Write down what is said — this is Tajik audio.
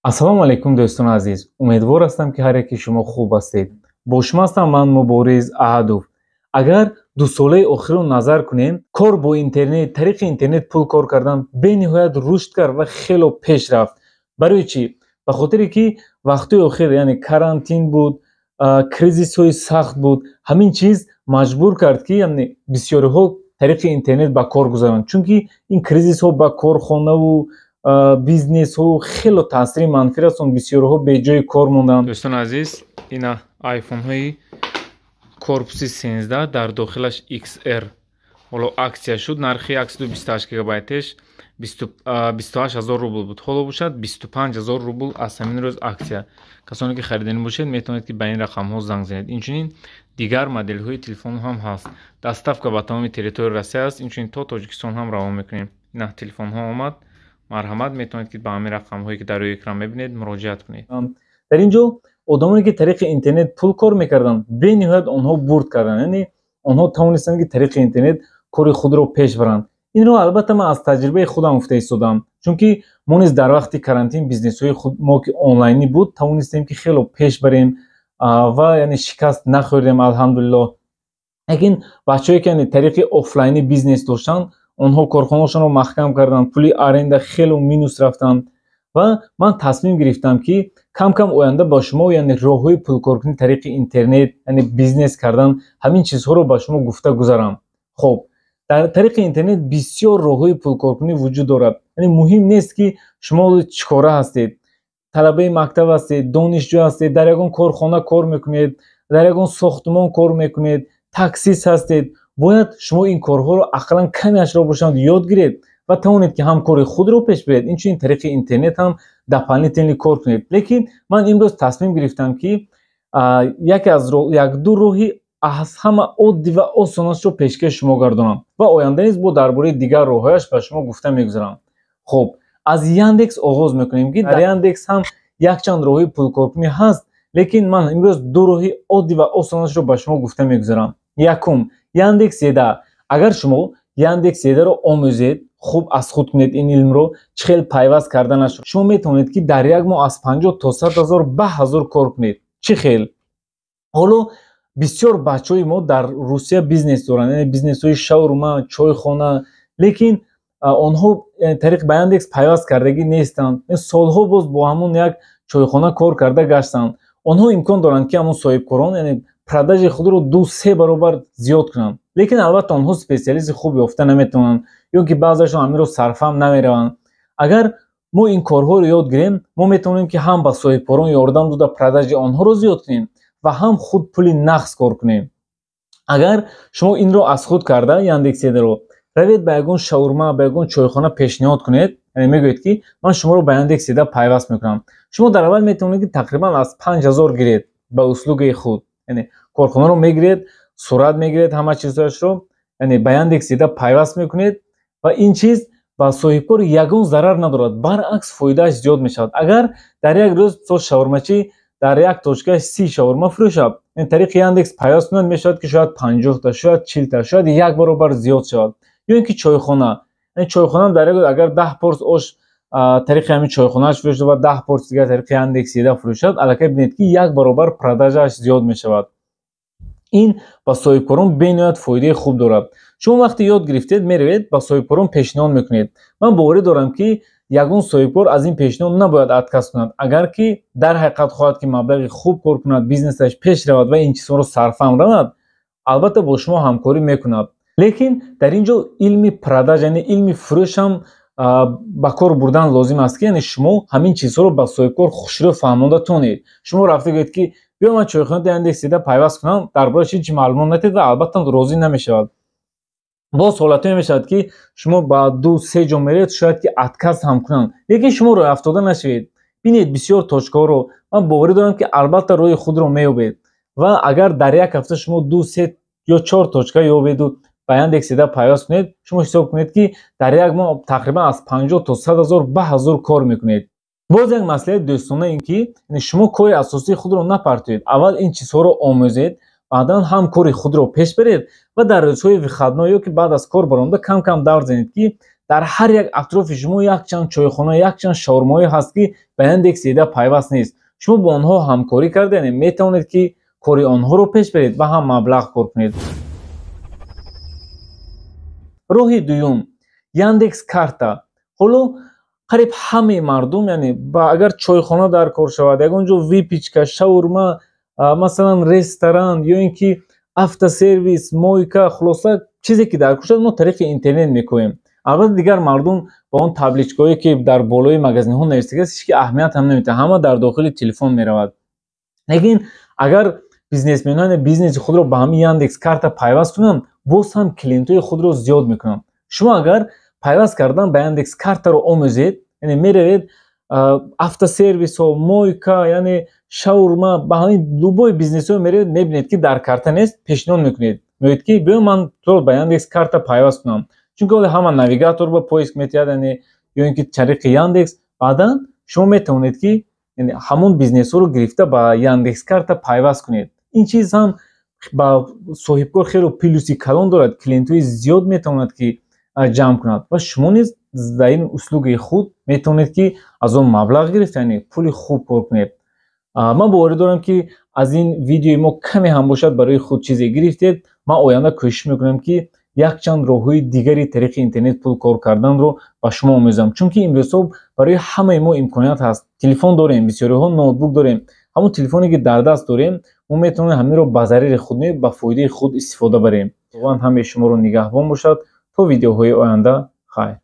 Ассалому алайкум, дӯстони азиз! Умедвор ҳастам, ки ҳар яки шумо хуб ҳастед. Бо шумо ҳастам ман, Мубориз Аҳадов. Агар 2 солаи охирро назар кунем, кор бо интернет, тариқи интернет пул кор кардан бениҳоят рушд кард ва хело пеш рафт. Барои чӣ? Ба хотире ки вақтҳои охир, яъне карантин буд, кризисҳои сахт буд, ҳамин чиз маҷбур кард, ки яъне бисёриҳо тариқи интернет ба кор гузаранд, чунки ин кризисҳо ба корхонаву бизнесҳо хело таъсири манфӣ расонд, бисёриҳо беҷои кор монданд. Дӯстони азиз, ина айфонҳои корпуси 13, дар дохилаш XR. Ҳоло аксия шуд. Нархи 128 гигабайтеш 28 000 рубл буд, ҳоло бошад 25 000 рубл. Аз ҳамин рӯз аксия. Касоне ки хариданӣ бошед, метавонед, ки ба ин рақамҳо занг занед. Инчунин дигар моделҳои телефон ҳам ҳаст. Доставка ба тамоми территорияи Россия аст, инчунин то Тоҷикистон ҳам равон мекунем. Ина телефонҳо омад. Марҳамат, метавонед, ки ба ҳамин рақамҳое, ки дар рӯи экран мебинед, муроҷиат кунед. Дар ин ҷо одамоне, ки тариқи интернет пул кор мекарданд, бениҳоят онҳо бурд карданд, яъне онҳо тавонистанд, ки тариқи интернет кори худро пеш баранд. Инро албатта ман аз таҷрибаи худам гуфта истодам, чунки мо низ дар вақти карантин бизнесҳои худ мо, ки онлайнӣ буд, тавонистем, ки хело пеш барем ва яъне шикаст нахӯрдем, алҳамдулиллоҳ. Лекин бачаҳое, ки яъне тариқи офлайнӣ бизнес доштанд, онҳо корхонаошонро маҳкам карданд, пули аренда хело минус рафтанд. Ва ман тасмим гирифтам, ки кам кам оянда ба шумо яъне роҳҳои пулкоркунӣ тариқи интернет, яъне бизнес кардан, ҳамин чизҳоро ба шумо гуфта гузарам. Хоб, дар тариқи интернет бисёр роҳҳои пулкоркунӣ вуҷуд дорад. Яъне муҳим нест, ки шумо чӣ кора ҳастед: талабаи мактаб ҳастед, донишҷӯ ҳастед, дар ягон корхона кор мекунед, дар ягон сохтмон кор мекунед, таксист ҳастед, бояд шумо ин корҳоро ақаллан камеашро бошанд ёд гиред ва тавонед, ки ҳам кори худро пеш баред, инчунин тариқи интернет ҳам дополнительный кор кунед. Лекин ман имрӯз тасмим гирифтам, ки яке аз якду роҳи аз ҳама оддӣ ва осонашро пешкаши шумо гардонам ва оянда низ бо дар бораи дигар роҳҳояш ба шумо гуфта мегузарам. Хуб, аз Яндекс оғоз мекунем, ки дар Яндекс ҳам якчанд роҳи пулкоркунӣ ҳаст, лекин ман имрӯз ду роҳи оддӣ ва осонашро ба шумо гуфта мегузарам. Якум: Яндекс Еда. Агар шумо Яндекс Едаро омӯзед, хуб аз худ кунед ин илмро, чӣ хел пайваст карданашро, шумо метавонед, ки дар як моҳ аз 50 то 100 ҳазор ба ҳазор кор кунед. Чӣ хел? Ҳоло бисёр бачаҳои мо дар Русия бизнес доранд, яъне бизнесҳои шаурма, чойхона, лекин онҳо тариқ ба Яндекс пайваст кардагӣ нестанд. Солҳо боз бо ҳамон як чойхона кор карда гаштанд. Онҳо имкон доранд, ки ҳамон соҳибкорон яъне продажи худро 2-3 баробар зиёд кунанд, лекин албатта онҳо специалисти хуб ёфта наметавонанд ё ки баъзеашон ҳаминро сарфаҳм намераванд. Агар мо ин корҳоро ёд гирем, мо метавонем, ки ҳам ба соҳибкорон ёрдам дода, продажи онҳоро зиёд кунем ва ҳам худ пули нақд кор кунем. Агар шумо инро аз худ карда, Яндекс Едаро равед, ба ягон шаурма, ба ягон чойхона пешниҳод кунед, яъне мегӯед, ки ман шуморо ба Яндекс Еда пайваст мекунам, шумо дар аввал метавонед, ки тақрибан аз 5000 гиред ба услугаи худ. Яъне корхонаро мегиред, сурат мегиред, ҳама чизҳояшро, яъне ба Яндекс Еда пайваст мекунед ва ин чиз ба соҳибкор ягон зарар надорад, баръакс, фоидааш зиёд мешавад. Агар дар як рӯз мисол шаурмачӣ дар як точка 30 шаурма фурӯшад, тариқи Яндекс пайваст кунад, мешавад, ки шояд 50-та, шояд 40-та, шояд як баробар зиёд шавад. Ё ин ки чойхона, чойхона дар як рӯз агар 10 порс ош тариқи ҳамин чойхонааш фурӯшад ва 10 порс дигар тариқи Яндекс Еда фурӯшад, аллакай бинед, ки як баробар продажааш зиёд мешавад. Ин ба соҳибкорон бениҳоят фоидаи хуб дорад. Шумо вақте ёд гирифтед, меравед, ба соҳибкорон пешниҳод мекунед. Ман боварӣ дорам, ки ягон соҳибкор аз ин пешниҳод набояд отказ кунад, агар ки дар ҳақиқат хоҳад, ки маблағи хуб кор кунад, бизнесаш пеш равад ва ин чизҳоро сарфаҳм равад, албатта бо шумо ҳамкорӣ мекунад. Лекин дар ин ҷо илми продаж, яъне илми фурӯш ҳам ба кор бурдан лозим аст, ки яъне шумо ҳамин чизҳоро ба соҳибкор хушрӯ фаҳмонда тонед. Шумо рафта гӯед, ки биё, ман чойхонаи Яндекс Еда пайваст кунам, дар бораи ҳеҷ маълумот надиҳед ва албатта розӣ намешавад. Боз ҳолатҳое мешавад, ки шумо ба ду се ҷо меред, шояд ки отказ ҳам кунанд, лекин шумо рӯйафтода нашавед. Бинед бисёр точкаҳоро, ман боварӣ дорам, ки албатта роҳи худро меёбед. Ва агар дар як ҳафта шумо ду, се ё чор точка ёбеду ба Яндекс Еда пайваст кунед, шумо ҳисоб кунед, ки дар як моҳ тақрибан аз 50 то 100 ҳазор ба ҳазор кор мекунед. Боз як маслиҳати дӯстона ин ки шумо кори асосии худро напартоед, аввал ин чизҳоро омӯзед, баъдан ҳам кори худро пеш баред ва дар рӯзҳои выходной ё ки баъд аз кор баромада кам кам давр занед, ки Дар ҳар як атрофи шумо якчанд чойхона, якчанд шаурмаҳое ҳаст, ки ба Яндекс Еда пайваст нест. Шумо бо онҳо ҳамкорӣ карда, яъне метавонед, ки кори онҳоро пеш баред ва ҳам маблағ кор кунед. Роҳи дуюм: Яндекс Карта. Ҳоло қариб ҳамаи мардум, яъне агар чойхона дар кор шавад, ягон ҷо выпечка, шаурма, масалан, ресторан ё ин ки автосервис, мойка, хулоса, чизе ки дар кор шавад, мо тариқи интернет мекунем. Албатта, дигар мардум ба он табличкаҳое, ки дар болои магазинҳо навиштагааст, ҳеч ки аҳамият ҳам намедиҳад, ҳама дар дохили телефон меравад. Лекин агар бизнесменон бизнеси худро ба ҳамин Яндекс Карта пайваст кунанд, боз ҳам клиентҳои худро зиёд мекунанд. Шумо агар пайваст кардан ба Яндекс Картаро омӯзед, яъне меравед автосервисҳо, мойка, яъне шаурма, ба ҳамин любой бизнесҳо меравед, мебинед, ки дар карта нест, пешниҳод мекунед, мегӯед, ки биё, ман туро ба Яндекс Карта пайваст кунам, чунки ҳоле ҳама навигатор ба поиск метиҳад, яъне ё ин ки тариқи Яндекс. Баъдан шумо метавонед, ки ҳамон бизнесҳоро гирифта ба Яндекс Карта пайваст кунед. Ин чиз ҳам ба соҳибкор хело плюси калон дорад, клиентҳои зиёд метавонад, ки ҷамъ кунад, ва шумо низ дар ин услугаи худ метавонед, ки аз он маблағ гирифта, яъне пули хуб кор кунед. Ман боварӣ дорам, ки аз ин видеои мо каме ҳам бошад, барои худ чизе гирифтед. Ман оянда кӯшиш мекунам, ки якчанд роҳҳои дигари тариқи интернет пул кор карданро ба шумо омӯзам, чунки имрӯзҳо барои ҳамаи мо имконият ҳаст. Телефон дорем, бисёриҳо ноутбук дорем. Ҳамон телефоне, ки дар даст дорем, мо метавонем ҳаминро ба зарари худ не, ба фоидаи худ истифода барем. Худованд ҳамаи шуморо нигаҳбон бошад. То видеоҳои оянда, хайр.